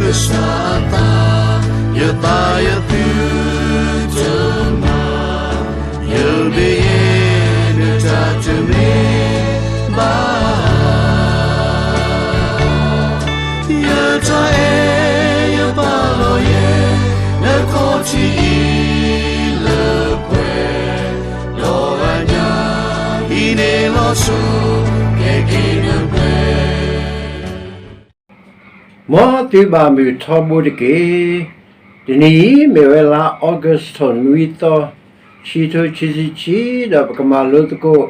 ကစၢ်အသး, ယသးယသုတမၤ, ယဘၣ်ယဲဒၣ်တၢ်တမ့ၢ်ဘၣ် ယတၢ်အဲၣ်ယပာ်လီၤယဲ နခီၣ်ထံးအံၤလၢပှဲၤ, ဒီးအညၣ်အံၤန့ၣ်လီၤစိၤ ကဲက့ၤနပှဲၤ မ်သုဘၣ်မုာ်ထီဘိတက့ၢ်. တနံၤအံၤမ့ၢ်ဝဲလါ August ထီၣ်နွံသီ, ခံထိခံဆံခံ, ဒီးပကမၤလိသကိး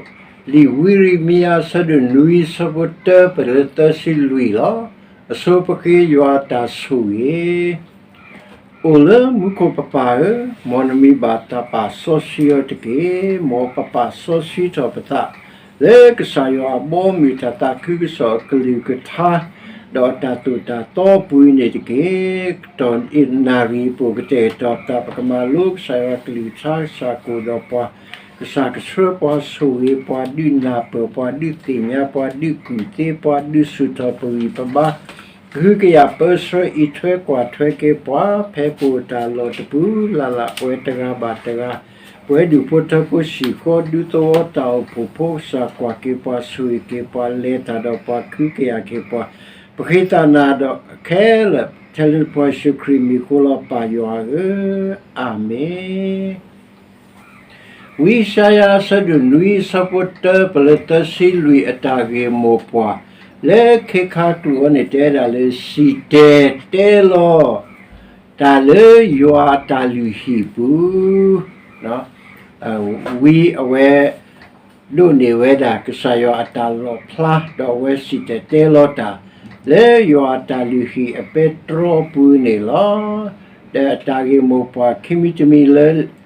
လံာ်ဝံယံၤရမံယၤ အဆၢဒိၣ်နွံ ဆၢဖိတၢ ပလၢသၢဆံလွံၢ်လီၤ. အဆိပဃ့ယွၤအတၢ်ဆိၣ်ဂ့ၤ အိၣ်လၢမူခိၣ်ပပၢ်ဧၢ, မ်နမံၤဘၣ်တၢ်ပာ်စီဆှံအီၤတက့ၢ်. မ်ပပာ်စီဆှံထီၣ်ပသး လၢကစၢ်ယွၤအဘီအမုၢ် တၢ်သးခုကစီၣ်အကလုၢ်ကထါ ဒီးအတၢ်သိၣ်တၢ်သီအပူၤန့ၣ်တက့ၢ်. ကတီၢ်နၣ်ရံၣ်အပူၤ ကတဲာ်ကတီၤပသး ပကမၤလိကစၢ်ယွၤအကလုၢ်ကထါ, ကစၢ်ကအိးဒီးပှၤ, ကစၢ်ကဆှၢပှၤ, ဆိၣ်ဂ့ၤပှၤ, ဒုးနၢ်ပၢၢ်ပှၤ, ဒုးသ့ၣ်ညါပှၤ, ဒုးကူၣ်သ့ပှၤ, ဒုးဆူၣ်ထီၣ်ပဂံၢ်ပဘါ, ကဟုကယာ်ပၢဆှၢအံးထွဲကွၢ်ထွဲက့ၤပှၤ ဖဲပအိၣ်တၢ်လီၢ်တပူၤလၢ်လၢ် ပဝဲတဂၤဘၣ်တဂၤ, ပဝဲဒူၣ်ဖိထၢဖိ ဟံၣ်ဃီဒူသဝီတၢ်အိၣ်ဖှိၣ်ဖိ, ကစၢ်ကွၢ်က့ၤပှၤ, ဆိၣ်ဂ့ၤက့ၤပှၤ, လဲၤတၢ်ဒီးပှၤ, ကဟုကယာ်က့ၤပှၤ, ပဃ့တၢ်နၤဒီးခဲလၢာ် ထဲလၢပှၤယ့ၣ်ၡူးခရံာ်မံၤအဃိလီၤ ပၢ်ယွၤဧၢ, အၤမ့ၣ်. ဝံယၡါယၤ အဆၢဒိၣ်နွံ ဆၢဖိတၢ ပလၢသၢဆံလွံၢ် အတၢ်ဂ့ၢ်မိၢ်ပှၢ် လၢခ့ခါကျိာ်အံၤန့ၣ် တဲဒၣ်လၢ စံၣ်တဲၤတဲလီၤ တၢ်လၢယွၤအတၢ်လုၢ်ဟံၣ်ပူၤ, ဝံအဝဲ ဒိးန့ၢ်ဝဲဒၣ် ကစၢ်ယွၤအတၢ်လီၣ်ဖျါ ဒီးအဝဲစံၣ်တဲၤတဲလီၤတၢ် လၢယွၤအတၢ်လုၢ်ဟံၣ်အပဲတြီပူၤန့ၣ်လီၤ. ဒီးအတၢ်ဂ့ၢ်မိၢ်ပှၢ်ခံမံၤတမံၤလၢ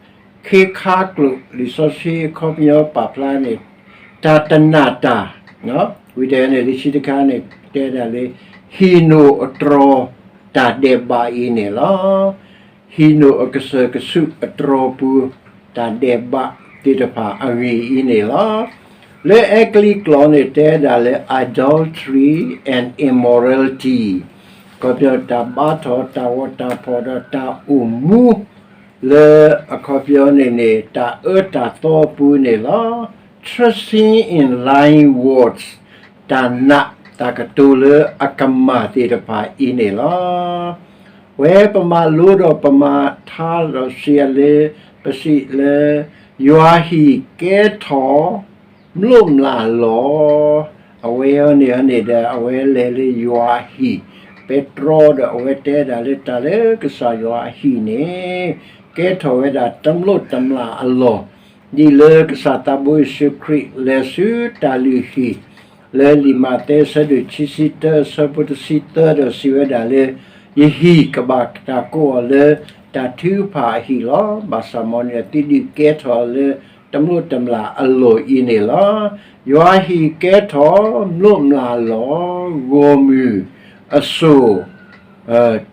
ခ့ခါကျိာ် လံာ်စီဆှံအခီပညီပာ်ဖျါန့ၣ် တၢ်တနာ်တၢ်, ဝံၤတန့ၣ် လံာ်ဆံတခါန့ၣ် တဲဒၣ်လၢ ဟံၣ်နိၣ်အတြီၤ တၢ်ဒဲးဘးအံၤန့ၣ်လီၤ. ဟံၣ်နိၣ်အကစၢၢ်ကဆူးအတြီၤပူၤ တၢ်ဒဲးဘးသ့ၣ်တဖၣ်အဂ့ၢ်အံၤန့ၣ်လီၤ. လၢအဲကလံးကျိာ်န့ၣ် တဲဒၣ်လၢ adultery and immorality အခီပညီ တၢ်ဘါထီၣ် တၢ်ဂီၤတၢ်ဖီၣ် ဒီးတၢ်အိၣ်မူ လၢအခီပညီန့ၣ်န့ၣ် တၢ်အႁၢ်တၢ်သီအပူၤန့ၣ်လီၤ. Trusting in lying words တၢ်နာ်တၢ်ကတိၤလၢအကမၣ်သ့ၣ်တဖၣ်အံၤန့ၣ်လီၤ. ဝဲပမၤလိဒီးပမၤထါဒီးစံးလၢ ပစံးလၢ ယွၤဟံၣ်ကဲထီၣ် မျိးမျးလီၤ. အဝဲအံၤန့ၣ်န့ၣ်ဒီး အဝဲလဲၤလၢယွၤဟံၣ် ပဲတြီဒီး အဝဲတဲဒၣ်လၢတၢ်လၢကစၢ်ယွၤအဟံၣ်န့ၣ် ကဲထီၣ်ဝဲဒၣ်တမျိးတမျးအလီၢ် ဒ်လၢကစၢ်သးဘိယ့ၣ်ၡူးခရံာ် လဲၤဆူတၢ်လုၢ်ဟံၣ် လၢလံာ်မးသဲ အဆၢဒိၣ်ခံဆံတၢ အဆၢဖိတဆံသၢဒီးစံးဝဲဒၣ်လၢ ယဟံၣ်ကဘၣ်တၢ်ကိးအီၤလၢ တၢ်ထုကဖၣ်အဟံၣ်လီၤ. ဘၣ်ဆၣ်မ်န့ၣ် သုဒုးကဲထီၣ်လၢ တမျိးတမျးအလီၢ်အံၤန့ၣ်လီၤ. ယွၤဟံၣ်ကဲထီၣ်မျိးမျးလီၤ, ဂီၢ်မုၢ်အစိၣ်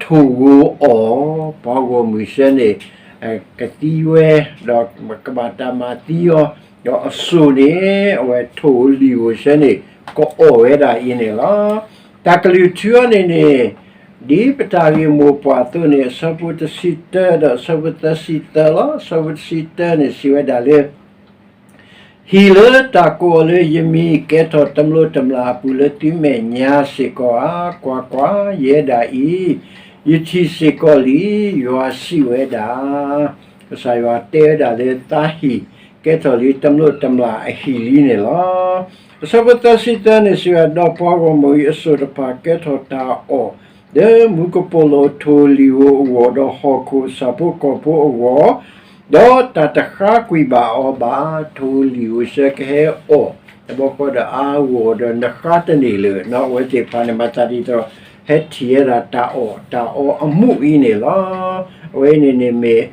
ထိၣ်ဧိၤအီၣ်, ပှၤဂီၢ်မုၢ်ဆၢန့ၣ် ကသံဝဲ ဒီးကဘၣ်တၢ်မၤသံအီၤ, ဒီးအစိၣ်န့ၣ် အဝဲထိၣ်ဧိၤလံၣ်ဧိၤဆၢန့ၣ် ကအီၣ်ဝဲဒၣ်အံၤန့ၣ်လီၤ. တၢ်ကလုၢ်ထူအံၤန့ၣ်န့ၣ် ဒ်ပတၢ်ဂ့ၢ်မိၢ်ပှၢ်အသိးန့ၣ် အဆၢဖိတဆံတၢဒီးအဆၢဖိသၢဆံသၢလီၤ. အဆၢဖိတဆံတၢန့ၣ် စံးဝဲဒၣ်လၢ ဟံၣ်လၢတၢ်ကိးအီၤလၢယမံၤ ကဲထီၣ်တမျိးတမျးအပူၤလၢသုမဲာ်ညါစ့ၢ်ကီးဧါ. ကွၢ်ကွၢ်, ယဲဒၣ်အံၤ ယထံၣ်စ့ၢ်ကီးလံ, ယွၤစံးဝဲဒၣ်. ကစၢ်ယွၤတဲဝဲဒၣ်လၢသးဟံၣ် ကဲထီၣ်လံတမျိးတမျးအဟံၣ်လံန့ၣ်လီၤ. အဆၢဖိသၢဆံသၢန့ၣ်စံးဝဲ, ဒီးပှၤဂီၢ်မုၢ်အံၤအစိၣ်တဖၣ် ကဲထီၣ်တၢ်အီၣ် လၢမူကပိာ်လိၤထိၣ်ဧိၤလံၣ်ဧိၤအဂီၢ်, ဒီးဟီၣ်ခိၣ်ဆၣ်ဖိကီၢ်ဖိအဂီၢ်, ဒီးတၢ်တဃါကွံာ်ဘၣ်အီၤဘၣ်. ထိၣ်ဧိၤလံၣ်ဧိၤဆၢကဟဲအီၣ် တဘျီဃီဒီးအါအဂီၢ်ဒီးနဃါတန့ၢ်လၢၤ, အဝဲသ့ၣ်တဖၣ်န့ၣ် မၤသးဒ်သိး ဟဲထံၣ်ဝဲဒၣ်တၢ်အီၣ်တၢ်အီအမူးအံၤန့ၣ်လီၤ. အဝဲန့ၣ်န့ၣ်မ့ၢ်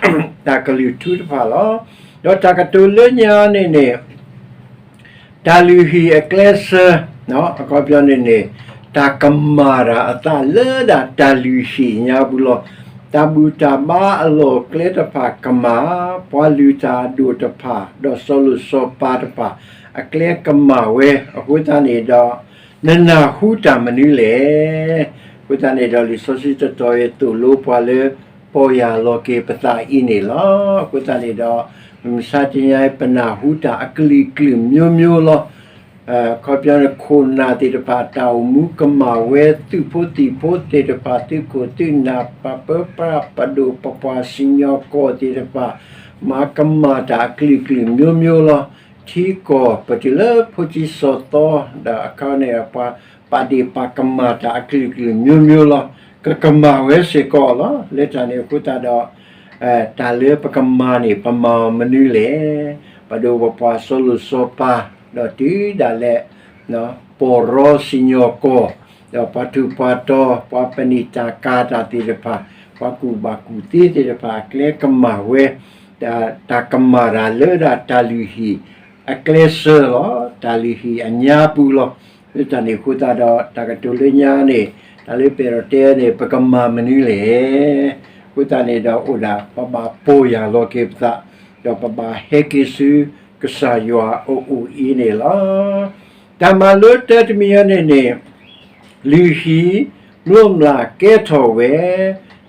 တၢ်ကလုၢ်ထူတဖၣ်လီၤ. ဒီးတၢ်ကတိၤလၢညါန့ၣ်န့ၣ် တၢ်လုၢ်ဟံၣ်အကျဲစၢၤ အခီပညီန့ၣ်န့ၣ် တၢ်ကမၣ်တၢ်အသးလၢဒၣ်တၢ်လုၢ်ဟံၣ်ညါပူၤလီၤ. တၢ်ဘူၣ်တၢ်ဘါအလီၢ်အကျဲတဖၣ်ကမၣ်, ပှၤလုၢ်တၢ်အဒိၣ်တဖၣ် ဒီးစီၤလိၣ်စီၤပၤတဖၣ် အကျဲကမၣ်ဝဲအဃိသတးန့ၣ်ဒီး နနၢ်ဟူတၢ်မနုၤလဲၣ်. အဃိသတးန့ၣ်ဒီး လံာ်စီဆှံတတီၤအံၤသိၣ်လိပှၤလၢ ပီၢ်ယၢ်လီၤက့ၤပသးအံၤန့ၣ်လီၤ. အဃိသတးန့ၣ်ဒီး မုၢ်မဆါတနံၤအံၤ ပနၢ်ဟူတၢ်အကလုာ်ကလုာ်မျိုးမျိုးလီၤ. အခီပညီန့ၣ် ခိၣ်နၢ်သ့ၣ်တဖၣ် တၢ်အိၣ်မူကမၣ်ဝဲ သုးဖိသံၣ်ဖိသ့ၣ်တဖၣ် သုးခိၣ်သုးနၢ် ပှၤပၢပြးပဒိၣ် ပပှၤစံၣ်ညီၣ်ကွီၢ်သ့ၣ်တဖၣ် မၤကမၣ်တၢ်အကလုာ်ကလုာ်မျိုးမျိုးလီၤ. ထံကီၢ်ပတုၤလၢဖိဆံးစီၤသီ ဒီးအခါန့ၣ် ပှၤပာ်ဒ့ၣ်ပာ်ကမၣ်တၢ်အကလုာ်ကလုာ်မျိုးမျိုးလီၤ. ကကမၣ်ဝဲစ့ၢ်ကီးလီၤ. လၢတၢ်န့ၣ်အဃိသတးဒီး တၢ်လၢပကမၤန့ၣ် ပမၤအီၤမနုၤလဲၣ်. ပဒိၣ်ပပှၢ်စီၤလိၤစီၤပၤ ဒီးတုၤဒၣ်လဲာ် ပီၢ်ရီစံၣ်ညီၣ်ကွီၢ် ဒီးပှၤထူးပှၤတီၤ ပှၤပနံာ်တၢ်ကၤတၢ်သ့ၣ်တဖၣ် ပှၤကူၣ်ဘၣ်ကူၣ်သ့သ့ၣ်တဖၣ် အကျဲကမၣ်ဝဲ တၢ်ကမၣ်တၢ်လၢဒၣ်တၢ်လုၢ်ဟံၣ်အကျဲစၢၤလီၤ. တၢ်လုၢ်ဟံၣ်အညါပူၤလီၤ. လၢတၢ်န့ၣ်အဃိသတးဒီး တၢ်ကတိၤလၢညါန့ၣ် တၢ်လၢပအဲၣ်ဒိးတဲန့ၣ် ပကမၤမနုၤလဲၣ်. အဃိသတးန့ၣ်ဒီးအိၣ်ဒၣ် ပဘၣ်ပီၢ်ယၢ်လီၤက့ၤပသး ဒီးပဘၣ်ဟဲက့ၤဆူကစၢ်ယွၤအအိၣ်အံၤန့ၣ်လီၤ. တၢ်မၤလိတၢ်တမံၤအံၤန့ၣ်န့ၣ် လုၢ်ဟံၣ် မျိာ်မျၢ်ကဲထီၣ်ဝဲ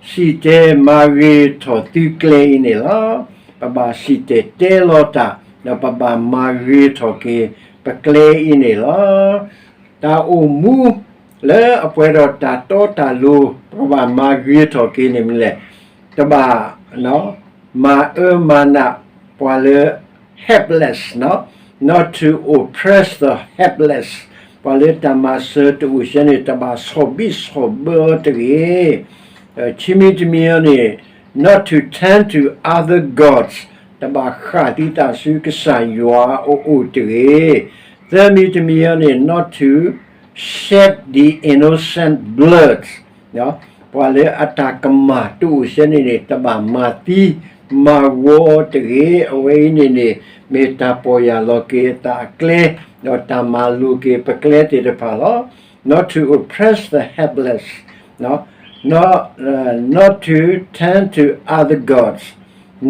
စံၣ်တဲၤမၤဂ့ၤထီၣ်သုကျဲအံၤန့ၣ်လီၤ. ပဘၣ်စံၣ်တဲၤတဲလီၤတၢ် ဒီးပဘၣ်မၤဂ့ၤထီၣ်က့ၤ ပကျဲအံၤန့ၣ်လီၤ. တၢ်အိၣ်မူလၢအပှဲၤဒီးတၢ်တီတၢ်လိၤ ပကဘၣ်မၤဂ့ၤထီၣ်က့ၤန့ၣ်မနုၤလဲၣ်. တဘၣ် မၤအၢမၤနးပှၤလၢ helpless, not to oppress the helpless, ပှၤလၢတၢ်မၤစၢၤတအိၣ်စဲန့ၣ် တဘၣ်ဆီၣ်ဘံၣ်ဆီၣ်ဘၢအီၤတဂ့ၤ. ခံမံၤတမံၤအံၤန့ၣ် not to turn to other gods, တဘၣ်ဃၣ်သုသးဆူကစၢ်ယွၤအအိၣ်တဂ့ၤ. သၢမံၤတမံၤအံၤန့ၣ် not to shed the innocent blood, ပှၤလၢအတၢ်ကမၣ်တအိၣ်စဲန့ၣ်န့ၣ် တဘၣ်မၤသံမၤဂီၤအီၤတဂ့ၤ. အဝဲအံၤန့ၣ်န့ၣ် မ့ၢ်တၢ်ပီၢ်ယၢ်လီၤက့ၤအသးအကျဲ ဒီးတၢ်မၤလိၤက့ၤပကျဲသ့ၣ်တဖၣ်လီၤ. Not to oppress the helpless, not, not to turn to other gods,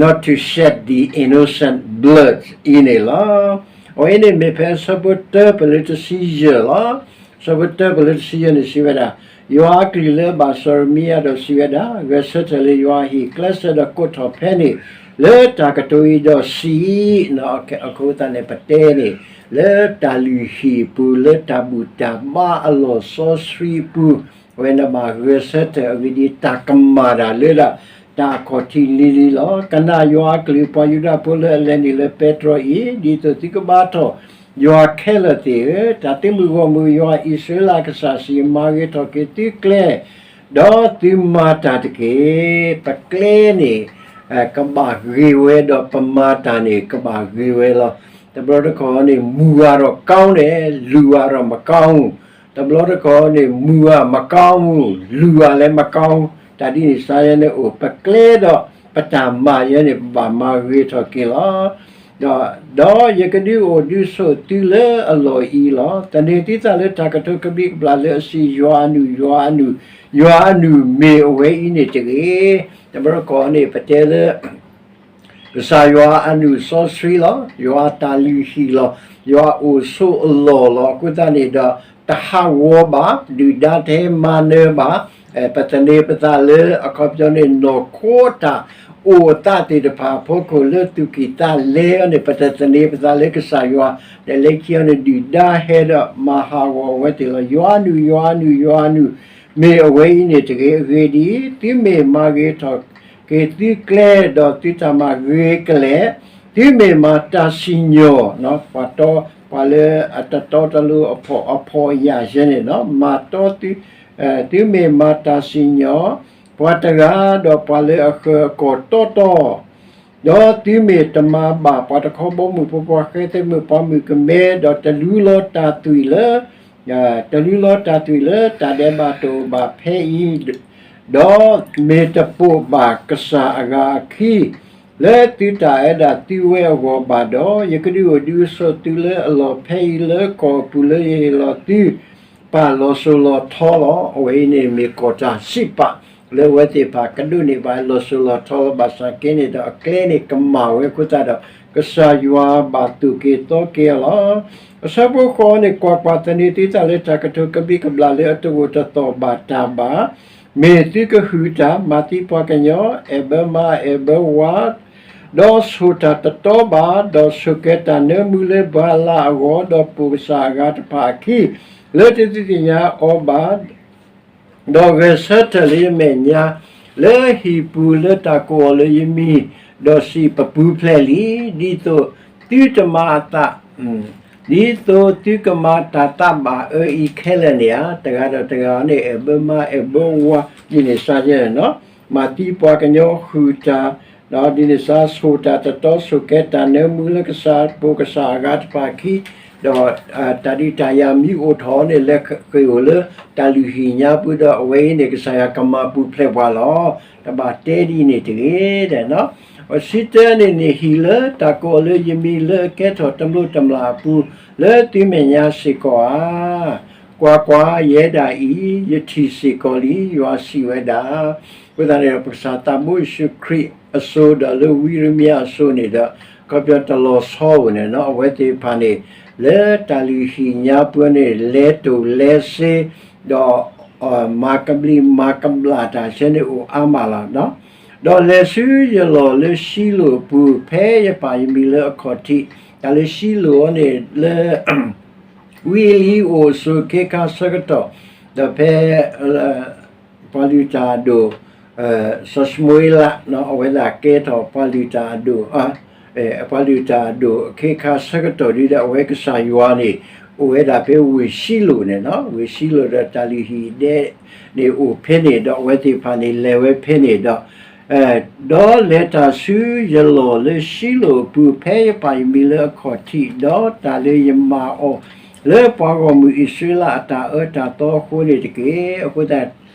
not to shed the innocent blood အံၤန့ၣ်လီၤ. အဝဲအံၤန့ၣ်မ့ၢ်ဖဲအဆၢဖိတၢပလၢတဆံယဲၢ်လီၤ. အဆၢဖိတၢပလၢတဆံယဲၢ်န့ၣ်စံးဝဲဒၣ်, ယွၤအကလုၢ်လၢအဘၣ်စီၤယံးရမံယၤဒီးစံးဝဲဒၣ်, ဂဲၤဆၢထၢၣ်လၢယွၤအဟံၣ်, ကျဲးစၢးဒီးကိးထီၣ်ဖဲန့ၣ် လၢတၢ်ကတိၤအံၤဒီးစံး, အဃိသတးန့ၣ် ပတဲန့ၣ် လၢတၢ်လုၢ်ဟံၣ်အပူၤ လၢတၢ်ဘူၣ်တၢ်ဘါအလီၢ်စီဆှံအပူၤ, အဝဲန့ၣ်ဘၣ်ဂဲၤဆၢထၢၣ်အဂ့ၢ်ဒ်အံၤ တၢ်ကမၣ်တၢ်လၢဒၣ် တၢ်အခီၣ်ထံးလံၤလံၤလီၤ. ကနၣ်ယွၤအကလုၢ် ပှၤယူဒၤဖိလၢအလဲၤနုာ်လၢပဲတြီအံၤ, ဒ်သိးသုကဘါထီၣ်ယွၤခဲလၢာ်သ့ၣ်ဧၢ, တၢ်သုးမုၢ်ဂီၢ်မုၢ် ယွၤအံၣ်စရ့လးအကစၢ်စံး, မၤဂ့ၤထီၣ်က့ၤသုကျဲ ဒီးသုမၤတၢ်တက့ၢ်. ပကျဲန့ၣ် ကဘၣ်ဂ့ၤဝဲဒီးပမၤတၢ်န့ၣ် ကဘၣ်ဂ့ၤဝဲလီၤ. တဘျီတခီၣ်န့ၣ် မုၢ်ဂၤဒီးကီန့ၣ် လူၤဂၤဒီးမကီ, တဘျီတခီၣ်န့ၣ် မုၢ်ဂၤမကီ, လူၤဂၤလၢမကီ, တၢ်ဒ်န့ၣ်စ့ၢ်န့ၣ်အိၣ်, ပကျဲဒီးပတၢ်မၤယဲန့ၣ် ပဘၣ်မၤဂ့ၤထီၣ်က့ၤလီၤ. ဒီးယကဒုးအိၣ်ဒုးဆိးသုလၢအလီၢ်အံၤလီၤ. သန့ၤသုသးလၢတၢ်ကတိၤကဘျံးကဘျၣ်လၢအစံး, ယွၤအနုၢ်, ယွၤအနုၢ်, ယွၤအနုၢ်မ့ၢ်အဝဲအံၤန့ၣ်တဂ့ၤ. တဘျီတခီၣ်န့ၣ် ပတဲလၢ ကစၢ်ယွၤအနုၢ်စီဆှံလီၤ. ယွၤအတၢ်လုၢ်ဟံၣ်လီၤ. ယွၤအိၣ်ဆိးအလီၢ်လီၤ. အဃိသတးန့ၣ်ဒီး တဟးဂီၤဘၣ်, ဒုၣ်ဒါတဟဲမၤနၢၤဘၣ်. ပသန့ၤပသးလၢအခီပညီန့ၣ် နီၢ်ခိတၢ်အိၣ်အသးသ့ၣ်တဖၣ်အဖီခိၣ်လၢသူၣ်ကံၢ်သးလဲအံၤန့ၣ် ပတသန့ၤပသးလၢကစၢ်ယွၤ, ဒီးလၢခံအံၤန့ၣ် ဒုၣ်ဒါဟဲဒီးမၤဟးဂီၤအဝဲသ့ၣ်လီၤ. ယွၤအနုၢ်, ယွၤအနုၢ်, ယွၤအနုၢ် မ့ၢ်အဝဲအံၤန့ၣ်တဂ့ၤ. အဂ့ၢ်ဒ်အံၤ, သုမ့ၢ်မၤဂ့ၤထီၣ်က့ၤသုကျဲ ဒီးသုတၢ်မၤဂ့ၤကလဲာ်, သုမ့ၢ်မၤတၢ်စံၣ်ညီၣ်, ပှၤတီ, ပှၤလၢအတတီတလိၤအဖှီၣ်အယာ်ယဲန့ၣ် မၤတီသု, သုမ့ၢ်မၤတၢ်စံၣ်ညီၣ် ပှၤတဂၤဒီးပှၤလၢအဃၢၤအကီၢ်တီတီ ဒီးသုမ့ၢ်တမၤဘၣ်ပှၤတခီဘီမုၢ်ဖိ ပှၤဃဲသဲမုၣ် ပှၤမုၣ်ကမဲ ဒီးတလူလီၤတၢ်သွံၣ်လၢ, တလူလီၤတၢ်သွံၣ်လၢတၢ်ဒဲးဘးတအိၣ်ဘၣ်ဖဲအံၤ, ဒီးမ့ၢ်တပိာ်ဘၣ်ကစၢ်အဂၤအခံ လၢသုတၢ်အဲၣ်ဒိးသုဝဲအဂီၢ်ဘၣ်ဒီး, ယကဒုးအိၣ်ဒုးဆိးသုလၢအလီၢ်ဖဲအံၤလၢကီၢ်အပူၤလၢယဟ့ၣ်လီၤသု ပာ်လီၤစိၤလီၤထီလီၤ. အဝဲအံၤန့ၣ်မ့ၢ်ကီၢ်တၢ်စံးပာ် လၢအဝဲသ့ၣ်တဖၣ်ကဒိးန့ၢ်ဘၣ်လီၤစိၤလီၤထီလီၤ. ဘၣ်ဆၣ်က့န့ၣ်ဒီးအကျဲန့ၣ်ကမၣ်ဝဲအဃိသတးဒီး ကစၢ်ယွၤဘၣ်သိၣ်က့ၤသီက့ၤအီၤလီၤ. အဆၢဖိဃိးန့ၣ် ကွၢ်ကွၢ်, သန့ၤသုသးလၢတၢ်ကတိၤကဘံၣ်ကဘျၣ်လၢအတအိၣ်တသီၣ်ဘၣ်တၢ်ဘၣ်, မ့ၢ်သုကဟုၣ်တၢ်, မၤသံပှၤကညီ, အဲၣ်ဘၢမါ, အဲၣ်ဘၢဝၤ, ဒီးဆိၣ်တၢ်တတီဘၣ်, ဒီးဆိၣ်ကဲတၢ်နၢမူလၢပှၤလၢ်အဂီၢ်, ဒီးပိာ်ကစၢ်အဂၤတဖၣ်အခံ, လၢတသုသ့ၣ်ညါအီၤဘၣ် ဒီးဂဲၤဆၢထၢၣ်လၢယမဲာ်ညါ, လၢဟံၣ်ပူၤလၢတၢ်ကိးအီၤလၢယမံၤ, ဒီးစံးပပူၤဖျဲးလံ, ဒ်သိးသုတမၤအသး, ဒ်သိးသုကမၤတၢ်သးဘၣ်အၢအံၤခဲလၢာ်န့ၣ်ဧါ. တဂၤဒီးတဂၤန့ၣ် အဲၣ်ဘၢမါ အဲၣ်ဘၢဝၤ ဒ်န့ၣ်စ့ၢ်ကီး, မၤသံပှၤကညီ ဟုၣ်တၢ် ဒီးဒ်န့ၣ်စ့ၢ် ဆိၣ်တၢ်တတီ ဆိၣ်ကဲတၢ်နၢမူလၢကစၢ် ပိာ်ကစၢ်အဂၤတဖၣ်အခံ, ဒီးတၢ်ဒုးတၢ်ယၤမ့ၢ်အိၣ်ထီၣ်န့ၣ် လဲၤဃ့ၢ်အိၣ်လၢတၢ်လုၢ်ဟံၣ်ညါပူၤဒီး အဝဲအံၤန့ၣ် ကစၢ်ယွၤကမၤပူၤဖျဲးပှၤလီၤ. တဘၣ်တဲဒ်န့ၣ်တဂ့ၤ. အဆံတၢန့ၣ်န့ၣ် ဟံၣ်လၢတၢ်ကိးအီၤလၢယမံၤ လၢအကဲထီၣ်တမျိးတမျာ်အပူၤ လၢသုမဲာ်ညါစ့ၢ်ကီးဧါ. ကွၢ်ကွၢ်, ယဲဒၣ်အံၤ ယထံၣ်စ့ၢ်ကီးလံ, ယွၤစံးဝဲဒၣ်. အဃိသတးန့ၣ်ဒီး ပကစၢ်သးဘိယ့ၣ်ၡူးခရံာ်အစိၤဒီးလၢဝံယရမံယၤအစိၤန့ၣ်ဒီး အခီပညီတလီၤဆီဧိၤန့ၣ် အဝဲသ့ၣ်တဖၣ်န့ၣ် လၢတၢ်လုၢ်ဟံၣ်ညါပူၤန့ၣ် လဲၤတိၢ်လဲၤစ့ ဒီး မၤကဘျံးမၤကဘျၣ်တၢ်ဆၢန့ၣ်အိၣ်အါမးလီၤ. ဒီးလဲၤဆူယလီၢ်လၢၡံလိၣ်အပူၤ ဖဲယပာ်ယမံၤလၢအခီၣ်ထံး, တၢ်လၢၡံလိၣ်အံၤန့ၣ် လၢ ဝံအ့လံအိၣ်အစိၤခ့ခါဆၢကတီၢ်, ဒီးဖဲ ပှၤလုၢ်တၢ်အဒိၣ် စီၤၡမူၤအ့လး အဝဲဒၣ်ကဲထီၣ်ပှၤလုၢ်တၢ်အဒိၣ်, ပှၤလုၢ်တၢ်အဒိၣ်အခ့ခါဆၢကတီၢ်ဒ်ဒီး အဝဲကစၢ်ယွၤန့ၣ် အိၣ်ဝဲဒၣ်ဖဲဝ့ၢ်ၡံလိၣ်န့ၣ်လီၤ. ဝ့ၢ်ၡံလိၣ်ဒီးတၢ်လုၢ်ဟံၣ်ဒဲန့ၣ်အိၣ်ဖဲန့ၣ်ဒီး အဝဲသ့ၣ်တဖၣ်န့ၣ်လဲၤဝဲဖဲန့ၣ်ဒီး ဒီးလဲၤတၢ်ဆူယလီၢ်လၢၡံလိၣ်အပူၤ ဖဲယပာ်ယမံၤလၢအခီၣ်ထံး, ဒီးတၢ်လၢယမၤအီၤလၢပှၤဂီၢ်မုၢ်အံၣ်စရ့လးအတၢ်အၢတၢ်သီအဃိန့ၣ်တက့ၢ်. အဃိသတး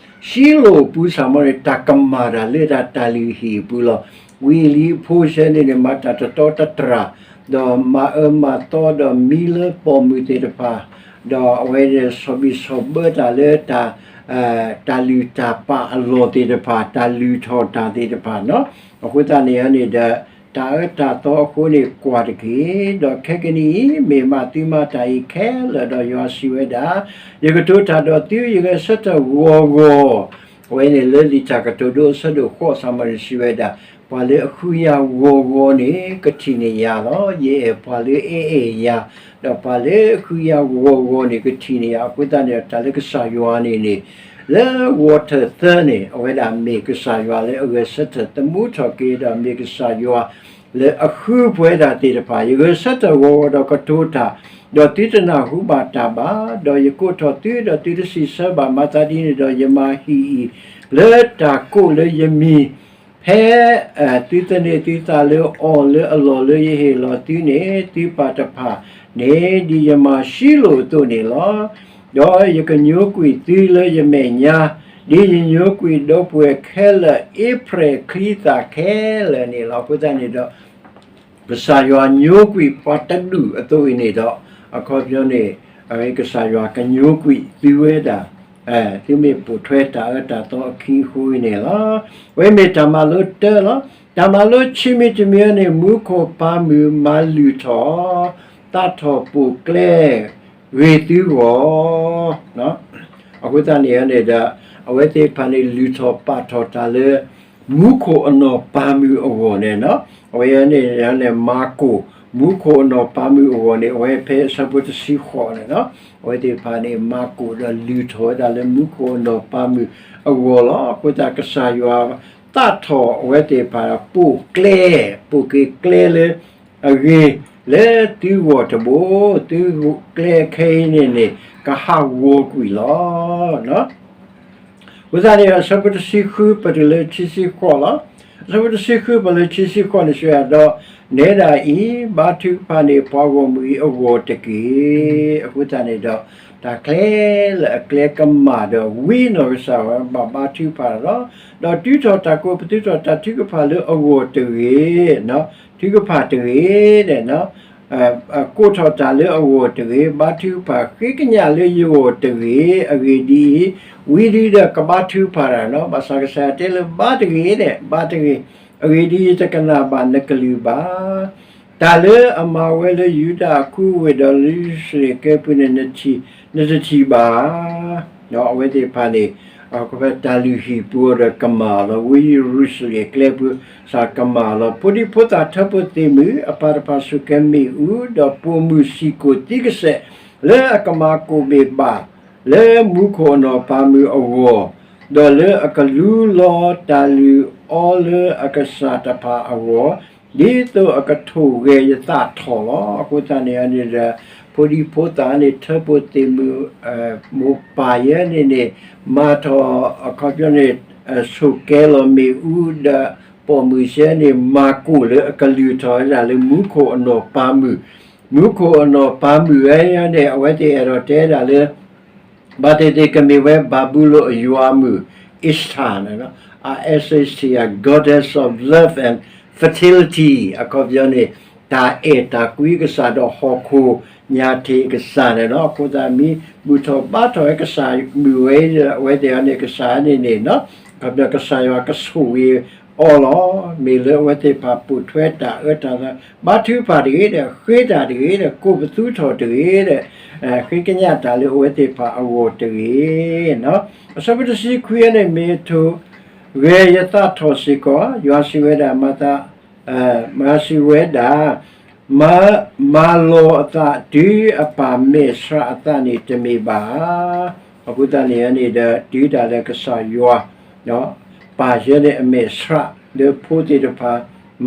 ၡံလိၣ်အပူၤစ့ၢ်ကီးန့ၣ် တၢ်ကမၣ်တၢ်လၢတၢ်တၢ်လုၢ်ဟံၣ်အပူၤလီၤ. ဝံအ့လံအဖိဆၢန့ၣ်န့ၣ် မၤတၢ်တတီတတြၢ်, ဒီးမၤအၢမၤသီဒီးမံလၢပိာ်မုၣ်သ့ၣ်တဖၣ်, ဒီးအဝဲန့ၣ်ဆီၣ်ဘံၣ်ဆီၣ်ဘၢတၢ်လၢ တၢ်လုၢ်တၢ်ပာ်အလီၢ်သ့ၣ်တဖၣ်, တၢ်လုၢ်ထီၣ်တၢ်သ့ၣ်တဖၣ်န့ၣ်လီၤ. အဃိသတးန့ၣ်န့ၣ်ဒီး တၢ်အၢတၢ်သီအဃိန့ၣ်ကွၢ်တက့ၢ်. ဒီးခဲကနံၣ်အံၤ မ့ၢ်မးသုမၤတၢ်အံၤခဲလၢာ်ဒီး ယွၤစံးဝဲဒၣ်, ယကတိၤတၢ်ဒီးသု, ယဂဲၤဆၢထၢၣ်ဂီၤဂီၤ, အဝဲန့ၣ်လၢလံာ်တၢ်ကတိၤဒိအဆၢဒိၣ်ဃိး စံးဝဲဒၣ်, ပှၤလၢအဃုယၤဂီၤဂီၤန့ၣ် ကထံၣ်န့ၢ်ယၤလီၤ. ယအဲၣ်ပှၤလၢအအဲၣ်ယၤ, ဒီးပှၤလၢအဃုယၤဂီၤဂီၤန့ၣ် ကထံၣ်န့ၢ်ယၤ. အဃိသတးန့ၣ်ဒီး တၢ်လၢကစၢ်ယွၤန့ၣ်န့ၣ် လၢဂီၤထၢၣ်သၢန့ၣ် အဝဲဒၣ်မ့ၢ်ကစၢ်ယွၤလၢအဂဲၤဆၢထၢၣ်သမူထီၣ်က့ၤ ဒီးမ့ၢ်ကစၢ်ယွၤလၢအဃုပှဲၤတၢ်သ့ၣ်တဖၣ်, ယဂဲၤဆၢထၢၣ်ဂီၤဂီၤဒီးကတိၤတၢ်, ဒီးသုတနၢ်ဟူဘၣ်တၢ်ဘၣ်, ဒီးယကိးထီၣ်သု ဒီးသုတစံးဆၢဘၣ်. မၤသးဒ်န့ၣ်ဒီး ယမၤဟံၣ်အံၤ လၢတၢ်ကိးလၢယမံၤ, ဖဲ သုသန့ၤသုသးလၢအီၤလၢအလီၢ်လၢယဟ့ၣ်လီၤသုန့ၣ် သုပၢ်တဖၣ်န့ၣ် ဒ်ယမၤၡံလိၣ်အသိးန့ၣ်လီၤ. ဒီးယကညိကွံာ်သုလၢယမဲာ်ညါ, ဒ်ယညိကွံာ်ဒီပုၢ်ဝဲၢ်ခဲလၢာ် အ့ဖြဲၣ်ချံသၣ်ခဲလၢာ်န့ၣ်လီၤ. အဃိသတးန့ၣ်ဒီး ကစၢ်ယွၤညိကွံာ်ပှၤတဒူၣ်အသိးအံၤန့ၣ်ဒီး အခီပညီန့ၣ် ကစၢ်ယွၤကညိကွံာ်သုဝဲဒၣ် သုမ့ၢ်ပိာ်ထွဲတၢ်အၢတၢ်သီအခံအဃိန့ၣ်လီၤ. အဝဲမ့ၢ်တၢ်မၤလိတၢလီၤ. တၢ်မၤလိခံမံၤတမံၤန့ၣ် မူခိၣ်ပၢ်မုၢ်မၤလုၢ်ထီၣ် သးထီၣ်ပိာ်ကျဲ ဂ့ၤသုဂီၢ် အဃိသတးန့ၣ်န့ၣ်ဒီး အဝဲသ့ၣ်တဖၣ်န့ၣ် လုၢ်ထီၣ်ပာ်ထီၣ်တၢ်လၢ မူခိၣ်အနီၢ်ပၢ်မုၢ်အဂီၢ်န့ၣ်လီၤ. အဝဲန့ၣ်န့ၣ် မၤကိာ် မူခိၣ်အနီၢ်ပၢ်မုၢ်အဂီၢ်န့ၣ် အဝဲဖဲအဆၢဖိတဆံဃိးန့ၣ်လီၤ. အဝဲသ့ၣ်တဖၣ်န့ၣ် မၤကိာ်ဒီးလုၢ်ထီၣ်ဝဲဒၣ်လၢမူခိၣ်အနီၢ်ပၢ်မုၢ်အဂီၢ်လီၤ. အဃိသတးကစၢ်ယွၤသးထီၣ်အဝဲသ့ၣ်တဖၣ် ပိာ်ကျဲ ပိာ်က့ၤကျဲလၢ အဂ့ၤ လၢသုဂီၢ်တဘိ သုကျဲခဲအံၤန့ၣ်န့ၣ် ကဟးဂီၤကွံာ်လီၤ. အဃိသတးန့ၣ် အဆၢဖိတဆံဃုပတုၤလၢခံဆံဃိးလီၤ. အဆၢဖိတဆံဃုပတုၤလၢခံဆံဃိးန့ၣ် စံးဝဲဒၣ်ဒီး နဲဒၣ်အံၤ ဘါထုကဖၣ်န့ၢ်ပှၤဂီၢ်မုၢ်အံၤအဂီၢ်တက့ၢ်. အဃိသတးန့ၣ်ဒီး တၢ်ခဲလၢာ်အကျဲကမၣ်ဒီး ဝံအနီၢ်ကစၢ်ဝဲဘၣ်ဘါထုကဖၣ်လီၤ. ဒီးတုၤထီၣ်တၢ်ကိးပသူထီၣ်တၢ်ထုကဖၣ်လၢအဂီၢ်တဂ့ၤ, ထုကဖၣ်တဂ့ၤ ကိးထီၣ်တၢ်လၢအဂီၢ်တဂ့ၤ, ဘါထုကဖၣ် ဃ့ကညးလၢယဂီၢ်တဂ့ၤ. အဂ့ၢ်ဒ်အံၤ, ဝံဒ်ဒီးကဘါထုကဖၣ်တၢ်လီၤ. ဘၣ်ဆၣ်ကစၢ်ယွၤတဲလၢဘါတဂ့ၤန့ၣ်, ဘါတဂ့ၤ. အဂ့ၢ်ဒ်အံၤ, ယတကနၣ်ဘၣ်နကလုၢ်ဘၣ်. တၢ်လၢအမၤဝဲလၢယူဒၤအကူအဝ့ၢ်ဒီးလၢယရူၤၡလ့ၣ်ကျဲပူၤန့ၣ် နတထံၣ်ဘၣ်ဧါ. အဝဲသ့ၣ်တဖၣ်န့ၣ် တၢ်လုၢ်ဟံၣ်ပူၤဒီးကမၣ်လီၤ, ဝ့ၢ်ယရူၤၡလ့ၣ်ကျဲပူၤ စးကမၣ်လီၤ. ဖိဒံဖိသၣ်ထၢဖိသ့ၣ်မုၢ်အပၢ်တဖၣ် ဆိၣ်ကဲမ့ၣ်အူ ဒီးပိာ်မုၣ်စံၣ်ကိၣ်သံကစဲး လၢအကမၤကိၣ်ဘ့ၣ်ဘၣ် လၢမူခိၣ်အနီၢ်ပၤမုၣ်အဂီၢ်, ဒီးလၢအကလူလီၤတၢ်လုၢ်အီလၢအကစၢ်တဖၣ်အဂီၢ်, ဒ်သိးအကထိၣ်ဂဲၤယသးထီၣ်လီၤ. အဃိသတးန့ၣ်န့ၣ်ဒီး ဖိဒံဖိသၣ်န့ၣ် ထၢဖိသ့ၣ်မုၢ် မိၢ်ပၢ်ယဲန့ၣ်န့ၣ် မၤထီၣ်အခီပညီန့ၣ် ဆိၣ်ကဲလီၤမ့ၣ်အူဒီး ပိာ်မုၣ်စဲန့ၣ် မၤကိၣ်လၢအကလုၢ်ထီၣ်ဝဲဒၣ်လၢမူခိၣ်အနီၢ်ပၤမုၣ်, မူခိၣ်အနီၢ်ပၤမုၣ်ဝဲန့ၣ် အဝဲသ့ၣ်အဲၣ်ဒိးတဲဒၣ်လၢ ဘၣ်သ့ၣ်သ့ၣ်ကမ့ၢ်ဝဲဘၤဘူလိၣ်အယွၤမုၣ် Ishtar န့ၣ်လီၤ. Ishtar, goddess of love and fertility အခီပညီန့ၣ် တၢ်အဲၣ်တၢ်ကွံကစၢ်ဒီးဟီၣ်ခိၣ်ညၣ်ထံးကစၢ်န့ၣ်လီၤ. အဃိသတးမ့ၢ်ဘူၣ်ထီၣ်ဘါထီၣ်ဝဲကစၢ်မုၣ်ဝဲဒီး အဝဲသ့ၣ်အံၤန့ၣ် ကစၢ်န့ၣ်န့ၣ် အခီပညီကစၢ်ယွၤကဆိၣ်ဂ့ၤအီၤလီၤ. မ့ၢ်လၢအဝဲသ့ၣ်တဖၣ်ပိာ်ထွဲတၢ်အၢတၢ်သီ ဘါထုကဖၣ်တဂ့ၤဒီး ဃ့တၢ်တဂ့ၤဒီး ကိးပသူထီၣ်တဂ့ၤဒီး ဃ့ကညးတၢ်လၢအဝဲသ့ၣ်တဖၣ်အဂီၢ်တဂ့ၤ. အဆၢဖိတဆံခွံန့ၣ် မ့ၢ်ထိၣ်ဂဲၤယသးထီၣ်စ့ၢ်ကီး ယွၤစံးဝဲဒၣ် မၤသး မၤစံးဝဲဒၣ်, မၤ, မၤလီၤအသးတုၤအပၢ်မဲာ်ဆှးအသးန့ၣ်တမ့ၢ်ဘၣ်ဧါ. အဃိသတးန့ၣ်န့ၣ်ဒီး တုၤဒၣ်လဲာ်ကစၢ်ယွၤ ပၢ်ယဲန့ၣ်အမဲာ်ဆှး လၢဖိသ့ၣ်တဖၣ်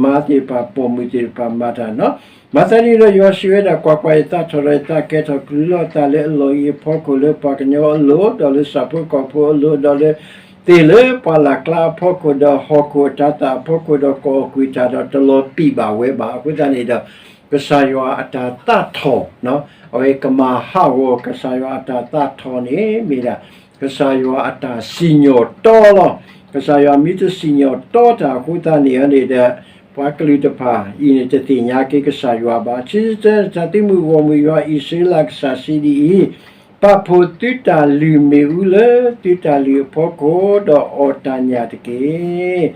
မါသ့ၣ်တဖၣ် ပိာ်မုၣ်သ့ၣ်တဖၣ်မၤတၢ်န့ၣ်လီၤ. မၤသးဒ်န့ၣ်ဒီး ယွၤစံးဝဲဒၣ်, ကွၢ်ကွၢ်, ယသးထီၣ်ဒီးယသးကဲထီၣ် ကလုၢ်လီၤအသးလၢအလီၢ်အံၤအဖီခိၣ်, လၢပှၤကညီအလိၤ, ဒီးလၢဆၣ်ဖိကီၢ်ဖိအလိၤ, ဒီးလၢ သ့ၣ်လၢပှၢ်လၢ်ကျါအဖီခိၣ်, ဒီးဟီၣ်ခိၣ်အတၤသၣ်အဖီခိၣ်, ဒီးကအီၣ်ကွံာ်တၢ်ဒီးတလီၤပံာ်ဘၣ်ဝဲဘၣ်. အဃိသတးန့ၣ်ဒီး ကစၢ်ယွၤအတၢ်သးထီၣ် အဝဲကမၤဟးဂီၤ ကစၢ်ယွၤအတၢ်သးထီၣ်န့ၣ် မ့ၢ်ဒၣ် ကစၢ်ယွၤအတၢ်စံၣ်ညီၣ်တီလီၤ. ကစၢ်ယွၤမ့ၢ်တစံၣ်ညီၣ်တီတၢ်အဃိသတးန့ၣ်န့ၣ်ဒီး ပှၤကလုာ်တဖၣ်အံၤန့ၣ် တသ့ၣ်ညါက့ၤကစၢ်ယွၤဘၣ်. ခံဆံတၢ, တၢ်သုးမုၢ်ဂီၢ်မုၢ်ယွၤအံၣ်စရ့လးကစၢ်စံးဒ်အံၤ, ပာ်ဖှိၣ်သုတၢ်လုၢ်မ့ၣ်အူလၢသုတၢ်လုၢ်အဖီခိၣ်, ဒီးအီၣ်တၢ်ညၣ်တက့ၢ်.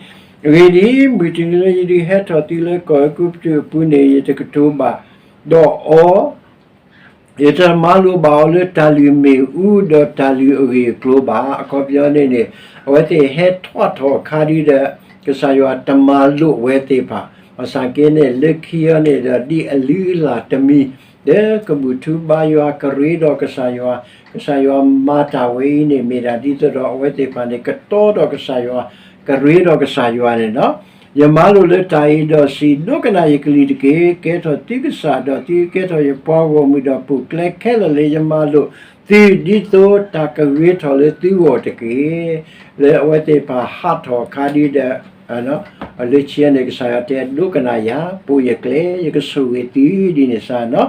အဂ့ၢ်ဒ်အံၤ, မုၢ်တနံၤလၢယဒုးဟဲထီၣ်သုလၢကီၢ်အဲၤကူပတူးအပူၤန့ၣ် ယတကတိၤဘၣ်ဒီးအီၤ ယတမၤလိာ်ဘၣ်အီၤလၢတၢ်လုၢ်မ့ၣ်အူဒီးတၢ်လုၢ်အဂ့ၢ်အကျိၤဘၣ်. အခီပညီန့ၣ်န့ၣ် အဝဲသ့ၣ်ဟဲထီၣ်ထီၣ်အခါဒ်ဒီး ကစၢ်ယွၤတမၤလိာ်ဝဲသ့ၣ်တဖၣ်, ဘၣ်ဆၣ်က့န့ၣ် လၢခံအီၤန့ၣ်ဒီး ဒ်အလုၢ်အလၢ်တမံၤ လၢကဘူၣ်ထူဘါယွၤ ကရ့ဒီးကစၢ်ယွၤ, ကစၢ်ယွၤမၤတၢ်ဝဲအံၤန့ၣ် မ့ၢ်ဒၣ်ဒ်သိးဒီးအဝဲသ့ၣ်တဖၣ်န့ၣ် ကတီဒီးကစၢ်ယွၤ, ကရ့ဒီးကစၢ်ယွၤန့ၣ်လီၤ. ယမၤလိာ်လၢတၢ်အံၤဒီးစံး, ဒိကနၣ်ယကလုၢ်တက့ၢ်. ကဲထီၣ်သုကစၢ်ဒီးသုကဲထီၣ်ယပှၤဂီၢ်မုၢ်ဒီး ပိာ်ကျဲခဲလၢာ်လၢယမၤလိာ်သု ဒ်သိးတၢ်ကဂ့ၤထီၣ်လၢသုဂီၢ်တက့ၢ်. လၢအဝဲသ့ၣ်တဖၣ်ဟးထီၣ်အခါဒ်ဒီး လၢခံန့ၣ် ကစၢ်ယွၤတဲ ဒိကနၣ်ယၤ, ပိာ်ယကျဲ, ယကဆိၣ်ဂ့ၤသုဒ်န့ၣ်စ့ၢ်နီၤ.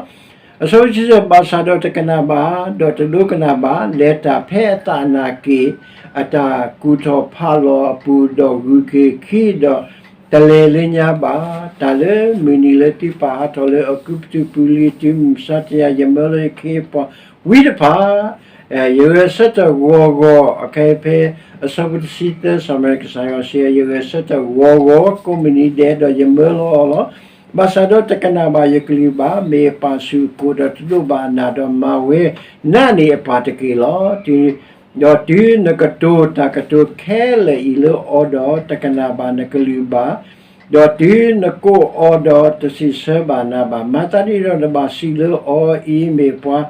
အဆၢဖိတဆံတၢ, ဘၣ်ဆၣ်ဒီးတကနၣ်ဘၣ်, ဒီးတဒိကနၣ်ဘၣ်, လဲၤတၢ်ဖဲအသးနာ်က့ၢ် အတၢ်ကူၣ်ထီၣ်ဖးလီၤအပူၤ, ဒီးဂုၤက့ၤခံ, ဒီးတလဲၤလၢညါဘၣ်. တၢ်လၢမုၢ်နံၤလၢသုပာ်ဟးထီၣ်လၢအဲၤကူပတူးပူၤလံ, တုၤမုၢ်မဆါတနံၤ ယမၢလီၤယခ့ယပှၤဝံတဖၣ် ယဂဲၤဆၢထၢၣ်ဂီၤဂီၤ, အခဲအံၤဖဲအဆၢဖိတဆံသၢ ဆၣ်မဲာ်ကစၢ်ယွၤစံး, ယဂဲၤဆၢထၢၣ်ဂီၤဂီၤ, ကိးမုၢ်နံၤဒဲးဒီးယမၢလီၤအီၤလီၤ. ဘၣ်ဆၣ်ဒီးတကနၣ်ဘၣ်ယကလုၢ်ဘၣ်, မ့ၢ်အပာ်ဆူၣ်အကိာ်ဒီးတဒိးဘၣ်အနၢ်ဒီး မၤဝဲနးန့ၢ်အပၢ်တက့ၢ်လီၤ. ဒီးတုၤနကတိၤတၢ်ကတိၤခဲလၢာ်အံၤလၢအီၤဒီး တကနၣ်ဘၣ်နကလုၢ်ဘၣ်, ဒီးတုၤနကိးအီၤဒီးတစံးဆၢဘၣ်နၤဘၣ်. မၤသးဒ်ဒီးနဘၣ်စံးလၢအီၤအံၤ, မ့ၢ်ပှၤ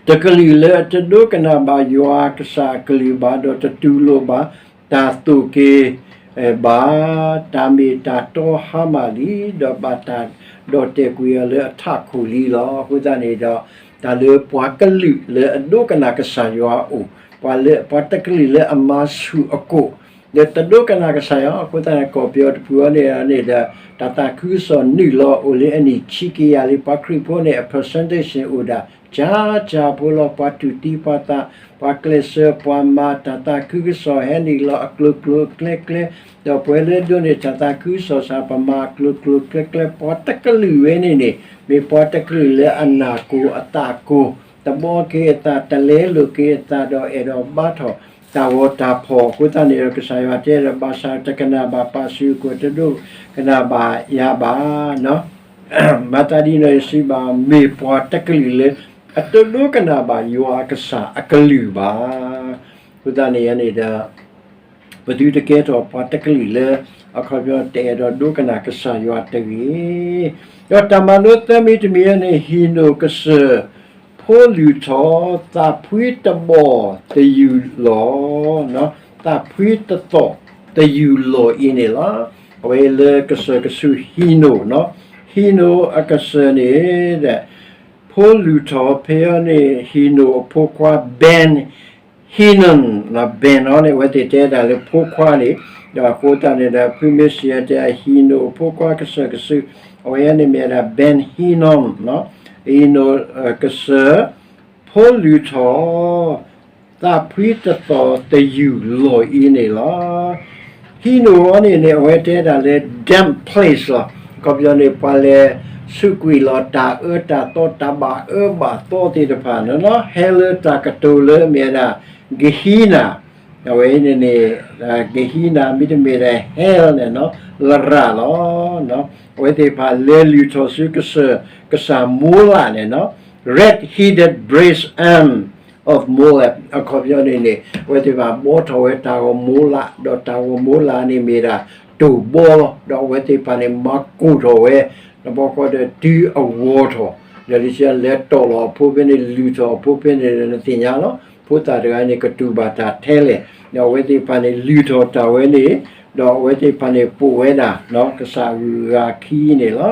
တကလုာ်လၢအတဒိကနၣ်ဘၣ်ယွၤကစၢ်အကလုၢ်ဘၣ်, ဒီးတတူၢ်လိာ်ဘၣ်တၢ်သိၣ်က့ၤဘၣ်, တၢ်မ့ၢ်တၢ်တီဟါမၢ်လံ, ဒီးဘၣ်တၢ်ဒီၣ်တဲာ်ကွံာ်အီၤလၢအထးခိၣ်လံလီၤ. အဃိသတးန့ၣ်ဒီး တၢ်လၢပှၤကလုာ်လၢအဒိကနၣ်ကစၢ်ယွၤအအိၣ်, ပှၤလၢ ပှၤတကလုာ်လၢအမၤဆူၣ်အကိာ် ဒီးတဒိကနၣ်ကစၢ်ယွၤ, အဃိသတးန့ၣ် ကီၢ်ပယီၤတပူၤအံၤန့ၣ်ဒီး တၢ်သးခုကစီၣ်နုာ်လီၤအိၣ်လၢအနံၣ်ဆံကယၤလံ, ပှၤခရံာ်ဖိန့ၣ် အ percentage န့ၣ်အိၣ်ဒၣ် ကၠါကၠါဖိလီၤ, ပှၤတူၢ်သံပှၤသး, ပှၤကျဲးစၢး, ပှၤမၤတၢ်သးခုကစီၣ်ဟဲနုာ်လီၤအကျိၤကျိၤကျဲကျဲ, ဒီးပှၤလၢဒိးန့ၢ်တၢ်သးခုကစီၣ်စ့ၢ် ပမၤအကျိၤကျိၤကျဲကျဲ, ပှၤတကလုာ်ဝဲန့ၣ်န့ၣ် မ့ၢ်ပှၤတကလုာ်လၢအနၢ်ကိၢ်အသးကိၢ်, တဘီက့ၤအသး, တလဲလိာ်က့ၤအသးဒီးအဲၣ်ဒိးဘါထီၣ်တၢ်ဂီၤတၢ်ဖီၣ်, အဃိသတးန့ၣ်ဒီး ကစၢ်ယွၤတဲဒီး ဘၣ်ဆၣ်တကနၣ်ဘၣ်ပာ်စုအကိာ်, တဒိကနၣ်ဘၣ်ယၤဘၣ်နီၤ. မၤသးဒ်န့ၣ်စံးဘၣ် မ့ၢ်ပှၤတကလုာ်လၢ အတဒိကနၣ်ဘၣ်ယွၤအကစၢ်အကလုၢ်ဘၣ်. အဃိသတးန့ၣ်န့ၣ်ဒီး ပသုတကဲထီၣ်ပှၤတကလုာ်လၢ အခီပညီတအဲၣ်ဒိးဒိကနၣ်ကစၢ်ယွၤတဂ့ၤ. ဒီးတၢ်မၤလိသၢမံၤတမံၤန့ၣ် ဟံၣ်နိၣ်ကစၢၢ် ဖိလုၢ်ထီၣ် သးဖှံတဘီၣ်သယုၢ်လီၢ်, သးဖှံတသီၣ်သယုၢ်လီၢ်အံၤန့ၣ်လီၤ. အဝဲလၢကစၢၢ်ကဆူးဟံၣ်နိၣ်, ဟံၣ်နိၣ်အကစၢၢ်န့ၣ် ဖိလုၢ်ထီၣ်ဖဲအံၤန့ၣ် ဟံၣ်နိၣ်အဖိခွါ Ben Hinnom, Ben အံၤန့ၣ် အဝဲသ့ၣ်တဲဒၣ်လၢဖိခွါန့ၣ်, ဒီးအဃိသတးန့ၣ်ဒီး ဖုမ့ၢ်စံးတဲ ဟံၣ်နိၣ်အဖိခွါကစၢၢ်ကဆူး အဝဲန့ၣ်မ့ၢ်ဝဲဒၣ် Ben Hinnom, ဟံၣ်နိၣ်ကစၢၢ် ဖိလုၢ်ထီၣ် သးဖှံတသီၣ်သယုၢ်လီၢ်အံၤန့ၣ်လီၤ. ဟံၣ်နိၣ်အံၤန့ၣ်န့ၣ် အဝဲတဲဒၣ်လၢ damp place လီၤ. အခီပညီန့ၣ် ပှၤလဲၤဆူးကွံာ်လီၤ တၢ်အၢတၢ်သီ တၢ်ဘၣ်အၢဘၣ်သီသ့ၣ်တဖၣ်န့ၣ်လီၤ. ဟဲလၢတၢ်ကတိၤလၢမ့ၢ်ဝဲဒၣ် Gehenna, အဝဲအံၤန့ၣ်န့ၣ် Gehenna မ့တမ့ၢ်ဒီး hell န့ၣ် လရာ်လီၤ. အဝဲသ့ၣ်တဖၣ်လဲၤလုၢ်ထီၣ်ဆူကစၢၢ် ကစၢ်မိလးန့ၣ် red-headed brass arm of Moab အခီပညီန့ၣ်န့ၣ် အဝဲသ့ၣ်တဖၣ်ဘှီထီၣ်ဝဲတၢ်ဂီၤမိလး ဒီးတၢ်ဂီၤမိလးန့ၣ်မ့ၢ်ဒၣ်တိၢ်ဘီလီၤ. ဒီးအဝဲသ့ၣ်တဖၣ်န့ၣ် မၤကိၢ်ထီၣ်ဝဲ ဒီးဘီဃီဒီးတုၤအဝီၤထီၣ် ဒီးလံာ်စီဆှံလဲၤတီၢ်လီၤအဖိဖဲန့ၣ် လုၢ်ထီၣ်အဖိဖဲန့ၣ်ဒီး နသ့ၣ်ညါလီၤ. ဖိသၣ်တဂၤန့ၣ် ကတူၢ်ဘၣ်တၢ်ထဲလဲၣ်. ဒီးအဝဲသ့ၣ်တဖၣ်န့ၣ်လုၢ်ထီၣ်တၢ်ဝဲန့ၣ် ဒီးအဝဲသ့ၣ်တဖၣ်န့ၣ်ပိာ်ဝဲဒၣ် ကစၢ်အဂုၤအဂၤခံန့ၣ်လီၤ.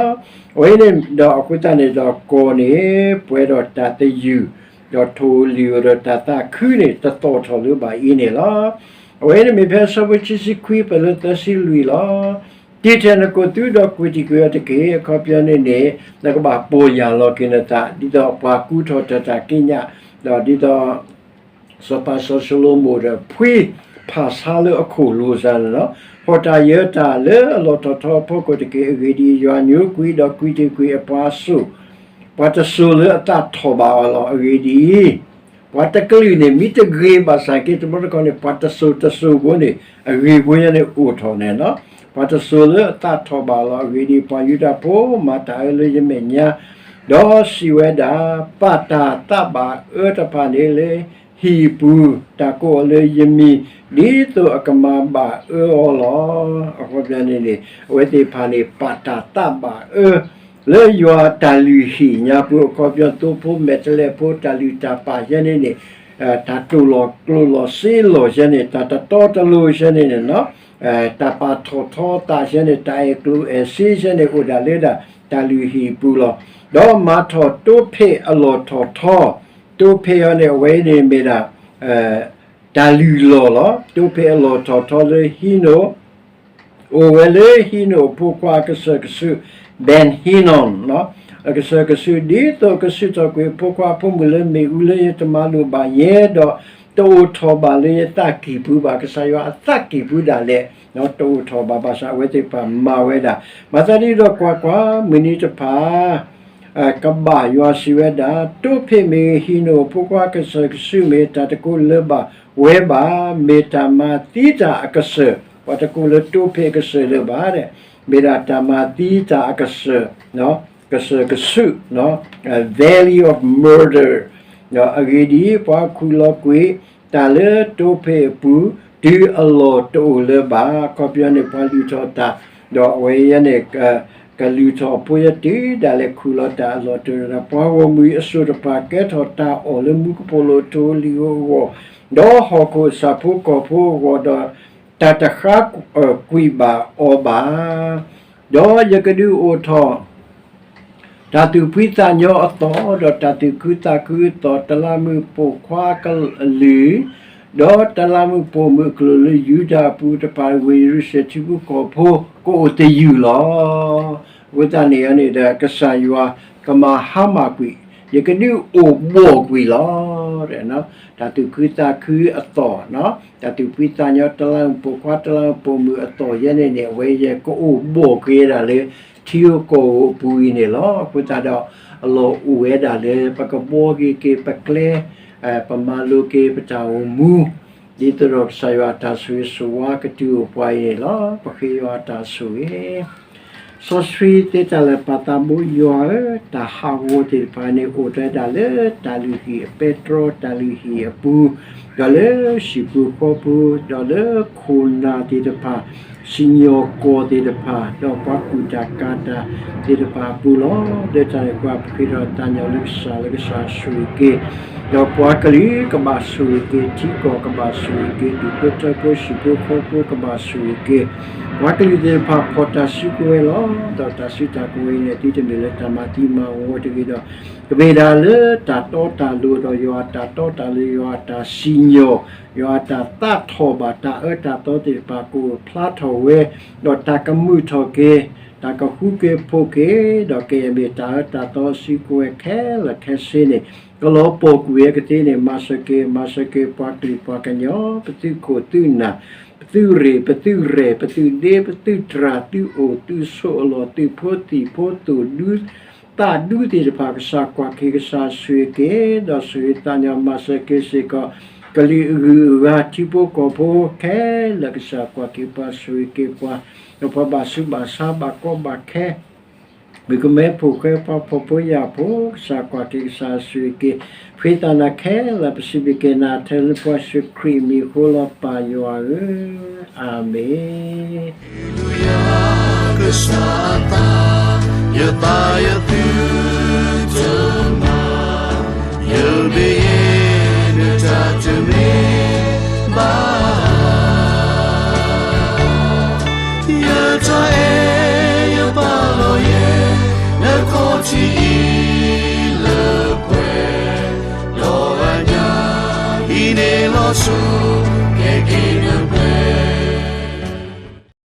အဝဲန့ၣ်ဒီးအဃိသတးန့ၣ်ဒီးကီၢ်န့ၣ် ပှဲၤဒီးတၢ်သယုၢ် ဒီးထိၣ်လံၣ်ဧိၤဒီးတၢ်သးခုန့ၣ် တသီၣ်ထီၣ်လၢၤဘၣ်အံၤန့ၣ်လီၤ. အဝဲန့ၣ်မ့ၢ်ဖဲအဆၢဖိခံဆံခွံ ပလၢသၢဆံလွံၢ်လီၤ. တံၢ်ထဲနကိးသုဒီးကွံာ်တံာ်ကွံာ်အီၤတက့ၢ်. အခီပညီန့ၣ်န့ၣ် နကဘၣ်ပီၢ်ယၢ်လီၤက့ၤနသး ဒ်သိးပှၤကူထီၣ်တၢ်တၢ်က့ညၣ် ဒီးဒ်သိး စီၤပၤစီၤၡလိၤမိၣ်ဒီး ဖှံဖးဆါလၢအခိၣ်လိၤစ့ၢ်န့ၣ်လီၤ. ဟီၣ်တၢ်ယၢၤတၢ်လၢအလီၢ်ထီၣ်ထီအဖီခိၣ်တက့ၢ်. အဂ့ၢ်ဒ်အံၤ, ယွၤညိကွံာ်ဒီးကွံာ်တ့ၢ်ကွံာ်အပှၤအစိၣ်, ပှၤတစိၤလၢအသးထီၣ်ဘၣ်အီၤလီၤ. အဂ့ၢ်ဒ်အံၤ, ပှၤတကလုာ်န့ၣ် မ့ၢ်တဂ့ၤဘၣ်ဆၣ်က့ တဘျီတခီၣ်န့ၣ် ပှၤတစိၤတစိၤဖိန့ၣ် အဂ့ၢ်ဖိညါန့ၣ်အိၣ်ထီၣ်န့ၣ်လီၤ. ပှၤတစိၤလၢအသးထီၣ်ဘၣ်လီၤ. အဂ့ၢ်ဒ်အံၤ, ပှၤယူဒၤဖိမၤတၢ်အၢလၢယမဲာ်ညါ, ဒီးစံးဝဲဒၣ်, ပာ်တၢ်သးဘၣ်အၢတဖၣ်န့ၣ်လၢ ဟံၣ်အပူၤ, တၢ်ကိးအီၤလၢယမံၤ, ဒ်သိးအကမၤဘၣ်အၢအီၤလီၤ. အခီပညီန့ၣ်န့ၣ် အဝဲသ့ၣ်တဖၣ်န့ၣ် ပာ်တၢ်သးဘၣ်အၢ လၢယွၤတၢ်လုၢ်ဟံၣ်ညါပူၤ အခီပညီ သိဖိမဲာ်တဲးလဲးဖိ တၢ်လုၢ်တၢ်ပာ်ယဲန့ၣ်န့ၣ် တၢ်တိၢ်လီၤကျိၤလီၤစ့လီၤယဲန့ၣ် တၢ်တတီတလိၤယဲန့ၣ်န့ၣ် တၢ်ပာ်ထီၣ်ထီသးယဲန့ၣ် တၢ်အဲၣ်ကျိၣ်အဲၣ်စ့ယဲန့ၣ် အိၣ်ဒၣ်လၢဒၣ် တၢ်လုၢ်ဟံၣ်အပူၤလီၤ. ဒီးမၤထီၣ်တိဖ့ၣ်အလီၢ်ထီၣ်ထီ, တိဖ့ၣ်အံၤန့ၣ် အဝဲအံၤန့ၣ်မ့ၢ်ဒၣ် တၢ်လုၢ်လီၢ်လီၤ. တိဖ့ၣ်အလီၢ်ထီၣ်ထီလၢဟံၣ်နိၣ် အိၣ်ဝဲလၢဟံၣ်နိၣ်အဖိခွါအကစၢၢ်ကဆူး Ben Hinnom အကစၢၢ်ကဆူး ဒ်သိးကဆူၣ်ထီၣ်ကွံာ်အဖိခွါအဖိမုၣ်လၢမ့ၣ်အူလၢယတမၤလိာ်ဘၣ်ယဲဒီး တအိၣ်ထီၣ်ဘၣ်လၢယသးကံၢ်ပူၤဘၣ်. ကစၢ်ယွၤအသးကံၢ်ပူၤဒၣ်လဲာ် တအိၣ်ထီၣ်ဘၣ်ဘၣ်ဆၣ် အဝဲသ့ၣ်တဖၣ်မၤဝဲဒၣ်. မၤသးဒ်ဒီးကွၢ်ကွၢ်, မုၢ်နံၤတဖၣ် ကဘၣ်ယွၤစံးဝဲဒၣ်, တိဖ့ၣ်မ့ၢ်ဂ့ၤ ဟံၣ်နိၣ်အဖိခွါအကစၢၢ်ကဆူးမ့ၢ်ဂ့ၤ တၢ်တကိးလၢၤဘၣ်ဝဲဘၣ်. မ့ၢ်တၢ်မၤသံတၢ်အကစၢၢ်, ပှၤတကိးလၢတိဖ့ၣ်အကစၢၢ်လၢၤဘၣ်, မ့ၢ်ဒၣ်တၢ်မၤသံတၢ်အကစၢၢ်, ကစၢၢ်ကဆူး Valley of Murder. အဂ့ၢ်ဒ်အံၤ, ပှၤခူၣ်လီၤကွံာ်တၢ်လၢတိဖ့ၣ်အပူၤ တုၤအလီၢ်တအိၣ်လၢၤဘၣ်. အခီပညီန့ၣ် ပှၤလုၢ်ထီၣ်တၢ်, ဒီးအဝဲအံၤန့ၣ် ကလုၢ်ထီၣ်ဖိယဲတုၤဒၣ်လဲာ်ခူၣ်လီၤတၢ်အလီၢ်တအိၣ်လၢၤဘၣ်. ပှၤဂီၢ်မုၢ်အစိၣ်တဖၣ် ကဲထီၣ်တၢ်အီၣ်လၢမူကပိာ်လိၤထိၣ်လံၣ်ဧိၤအဂီၢ်, ဒီးဟီၣ်ခိၣ်အဆၣ်ဖိကီၢ်ဖိအဂီၢ်, ဒီးတၢ်တဃါကွံာ်ဘၣ်အီၤဘၣ်. ဒီးယကဒုးအိၣ်ထီၣ် တၢ်သူၣ်ဖှံသးညီအသီၣ်, ဒီးတၢ်သူၣ်ခုသးခုအသီၣ်, တလးမုၢ်ပိာ်ခွါကလုာ်, ဒီးတလးမုၢ်ပိာ်မုၣ်အကလုာ်လၢယူဒၤအပူၤတဖၣ် ဝ့ၢ်ယရူၤၡလ့ၣ်ထံဖိကီၢ်ဖိ ကအိၣ်သယုၢ်လီၤ. အဃိသတးန့ၣ်န့ၣ်ဒီး ကစၢ်ယွၤကမၤဟါမၢ်ကွံာ်, ယကဒုးအိၣ်ဘှီၣ်ကွံာ်လီၤ. တၢ်သူၣ်ခုသးခုအသီၣ်, တၢ်သူၣ်ဖှံသးညီ တလးမုၢ်ပိာ်ခွါ တလးမုၢ်ပိာ်မုၣ်အသီၣ်ယဲန့ၣ်န့ၣ် အဝဲယဲကအိၣ်ဘှီၣ်ကွံာ်ဒၣ်လၢ ထံဧိၤကီၢ်ဧိၤအပူၤအံၤန့ၣ်လီၤ. အဃိသတးဒီး အလီၢ်အိၣ်ဝဲဒၣ်လၢ ပကဘှီက့ၤက့ၤပကျဲ, ပမၤလိက့ၤပတၢ်အိၣ်မူ, ဒ်သိးဒီးကစၢ်ယွၤအတၢ်ဆိၣ်ဂ့ၤဆိၣ်ဝါကတုၤအိၣ်ပှၤအံၤန့ၣ်လီၤ. ပဃ့ယွၤအတၢ်ဆိၣ်ဂ့ၤ စီဆှံသ့တၢ်လၢာ်ပာ်သးဘိယွၤဧၢ, တၢ်ဟးဂီၤသ့ၣ်တဖၣ်န့ၣ် အိၣ်တ့ၢ်ဒၣ်လၢတၢ်လုၢ်ဟံၣ်အပဲတြီ, တၢ်လုၢ်ဟံၣ်အပူၤ, ဒီးလၢဟံၣ်ပူၤဃီပူၤ, ဒီးလၢခိၣ်နၢ်သ့ၣ်တဖၣ်, စံၣ်ညီၣ်ကွီၢ်သ့ၣ်တဖၣ်, ဒီးပှၤကူၣ်တၢ်ကၤတၢ်သ့ၣ်တဖၣ်အပူၤလီၤ. လၢတၢ်န့ၣ်ပှၤ ပဃ့ဒီးတၢ်ညီလၢကစၢ်လၢကစၢ်ဆိၣ်ဂ့ၤက့ၤ, ဒီးပှၤကလုာ်ကဘၣ်ဆိၣ်ဂ့ၤက့ၤ, ထံကီၢ်ကဘၣ်ဆိၣ်ဂ့ၤက့ၤ, ဒူၣ်ဖိထၢဖိ ဟံၣ်ဖိဃီဖိကဘၣ်ဆိၣ်ဂ့ၤက့ၤ, ပှၤကလုာ်သ့ၣ်တဖၣ်ဖီၣ်တၢ်စုကဝဲၤလီၤ. ဒီးတၢ်စုတၢ်ကဝဲၤအံၤန့ၣ် သုတမ့ၢ်လၢတၢ်မၤသံမၤဝီတဂ့ၤဒီး, ကမ့ၢ်ဒၣ်လၢတၢ်တီတၢ်လိၤ, ဒီးယွၤအတၢ်တီတၢ်လိၤ, ယွၤအတၢ်စံၣ်ညီၣ်, ယွၤအတၢ်သးထီၣ်ဘၣ်တၢ်အၢတၢ်သီသ့ၣ်တဖၣ် ကအိၣ်ဖျါထီၣ်ဝဲ, ဒီးတၢ်ကမုာ်ထီၣ်က့ၤ, တၢ်ကဃုက့ၤဖိးက့ၤ, ဒီးကယဲၢ်မ့ၢ်တၢ်အၢတၢ်သီစုကဝဲၤခဲလၢာ်ခဲဆ့န့ၣ်, ကလီၤပှီၢ်ကွံာ်ဝဲကသ့န့ၣ်, မၤစၢၤက့ၤ, မၤစၢၤက့ၤပှၤကလုာ်ပှၤကညီ, ပသုးခိၣ်သုးနၢ်, ပသုးရ့ၣ်, ပသုးရဲၣ်, ပသုးဒ့, ပသုးတြၢ်, သုးအိၣ်, သုးဆိးအလီၢ်, သုးဖိသံၣ်ဖိ, သိၣ်ဒူ, သးဒူသ့ၣ်တဖၣ်, ကစၢ်ကွၢ်က့ၤ, ကစၢ်ဆိၣ်ဂ့ၤက့ၤ, ဒီးဆိၣ်ဂ့ၤသးညီ, မၤစၢၤက့ၤစ့ၢ်ကီး ကလုာ်အဂုၤအဂၤ, ထံဖိကီၢ်ဖိခဲလၢာ်, ကစၢ်ကွၢ်က့ၤပှၤ, ဆိၣ်ဂ့ၤက့ၤပှၤ, ဒီးပှၤဘၣ်ဆူးဘၣ်ဆါ, ဘၣ်ကီဘၣ်ခဲ, မုၣ်ကမဲဖိဃဲ, ပှၤဖှီၣ်ဖိယာ်ဖိ, ကစၢ်ကွၢ်က့ၤ, ကစၢ်ဆိၣ်ဂ့ၤက့ၤ, ဃ့သးနၤခဲလၢာ်, ပစံးဘျုးက့ၤနၤထဲလၢပှၤယ့ၣ်ၡူးခရံာ်အမံၤအဃိလီၤ, ပၢ်ယွၤဧၢ, အၤမ့ၣ်. ကစၢ်အသး, ယသးယသု,